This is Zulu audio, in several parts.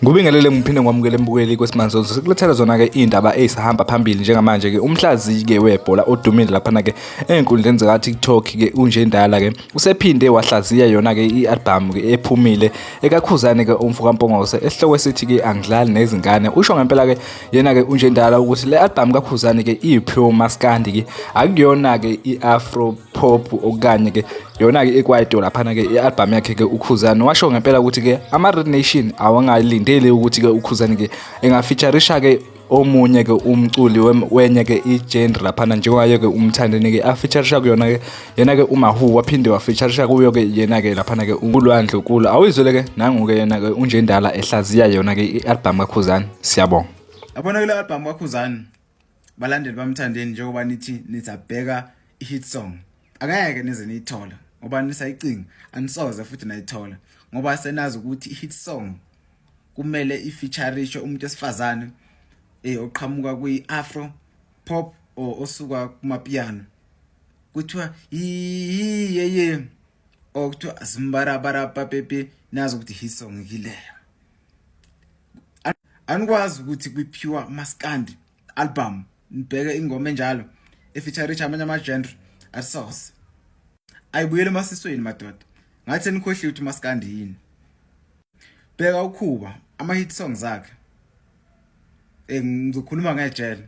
Ngubingelele ngiphinde ngwamukele mbukeli kwesimanzozo sikulethela zona-ke iy'ndaba ey'sahamba phambili njengamanje-ke umhlaziyi-ke webhola odumile laphana-ke ey'nkundleni zika-TikTok-ke unjendala-ke usephinde wahlaziya yona-ke i-albhamu-ke ephumile ekakhuzane-ke umfo kaMpongose esihloko esithi-ke angidlali nezingane. Usho ngempela-ke yena-ke unjendala ukuthi le albhamu kakhuzane-ke iyi-pure maskandi-ke akuyona-ke i-afro pop okanye-ke yona-ke ikwaito laphana-ke i-albhamu yakhe-ke ukhuzane. Washo ngempela ukuthi-ke ama-Red Nation awangalindeli ukuthi-ke ukhuzane-ke engafeaturisha-ke omunye ke umculi wenye ke i-genre laphana njengoba ke umthandeni ke afeaturisha kuyona ke yena ke uMahu waphinde wafeaturisha kuyo ke yena ke laphana ke uLwandle Nkulu awuyizwele ke nangu ke yena ke unjendala ehlaziya yona ke i-album kaKhuzani. Siyabonga. Yabona kule album kaKhuzani balandeli bamthandeni njengoba nithi nizabheka i-hit song angeke nize niyithola ngoba nisayicinga anisoze futhi nayithola ngoba senazi ukuthi i-hit song kumele ifeatureishe umuntu esifazane oqhamuka kwi-afro pop or osuka kumapiano kuthiwa yeye or kuthiwa zimbarabarapa pepe nazi ukuthi hit song ikileyo. Anikwazi ukuthi kwi-pure maskandi album nibheke ingoma enjalo efeatureisha amanye ama-genre asoze ayibuyele emasisweni madoda. Ngathi senikhohliwe ukuthi umaskandi yini. Bheka ukhuba ama-hit songs akhe, ngizokhuluma ngejele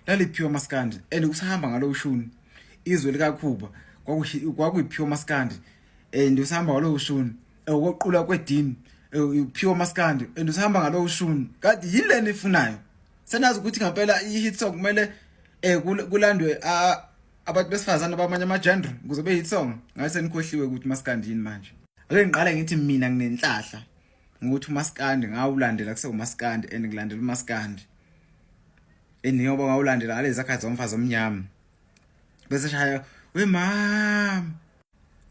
laliphiwa maskandi and usahamba ngalo ushuni izwe likakhuba kwakuyiphiwa maskandi and usahamba ngalo ushuni okoqula kwedini uphiwa maskandi and usahamba ngalo ushuni. Kanti yini lena ifunayo? Senazi ukuthi ngempela i-hit song kumele kulandwe abantu besifazane bamanye ama-genre ukuze be hit song. Ngathi senikhohliwe ukuthi maskandi yini manje. Ake ngiqale ngithi mina nginenhlahla ngokuthi umaskandi ngawulandela kusewumaskandi and ngilandela umaskandi and njengoba ngawulandela ngalezi zakhathi zomfazi omnyama bese shaya we mama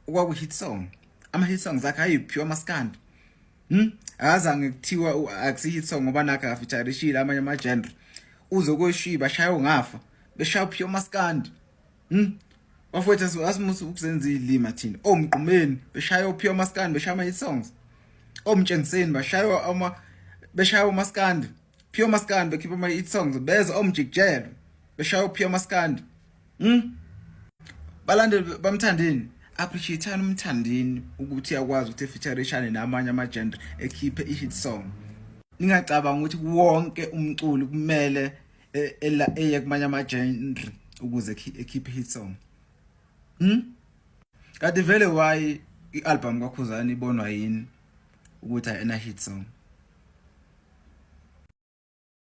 okwaku-hit song. Ama-hit songs akhe ayiphiwa amaskandi. Akazange kuthiwa akusi-hit song ngoba nakho akafeaturishile amanye ama-genre uze koshiba shaya ungafa beshaya uphiwa amaskandi. Bafowethu asimusa ukuzenza izilima thina. Omgqumeni beshaya uphiwa amaskandi beshaya ama-hit songs, omtshengiseni bashaya ama beshaya umaskandi pure maskandi bekhipha ama-hit songs, beza omjikijelo beshaya uphiwa maskandi. Balandeli bamthandeni, appreciate-ani umthandeni ukuthi uyakwazi ukuthi efeaturishane namanye ama-genre ekhiphe i-hit song. Ningacabanga ukuthi wonke umculi kumele eye kumanye ama-genre ukuze ekhiphe i-hit song. Kanti vele why i-album kaKhuzani ibonwa yini ukuthi ayina hit song?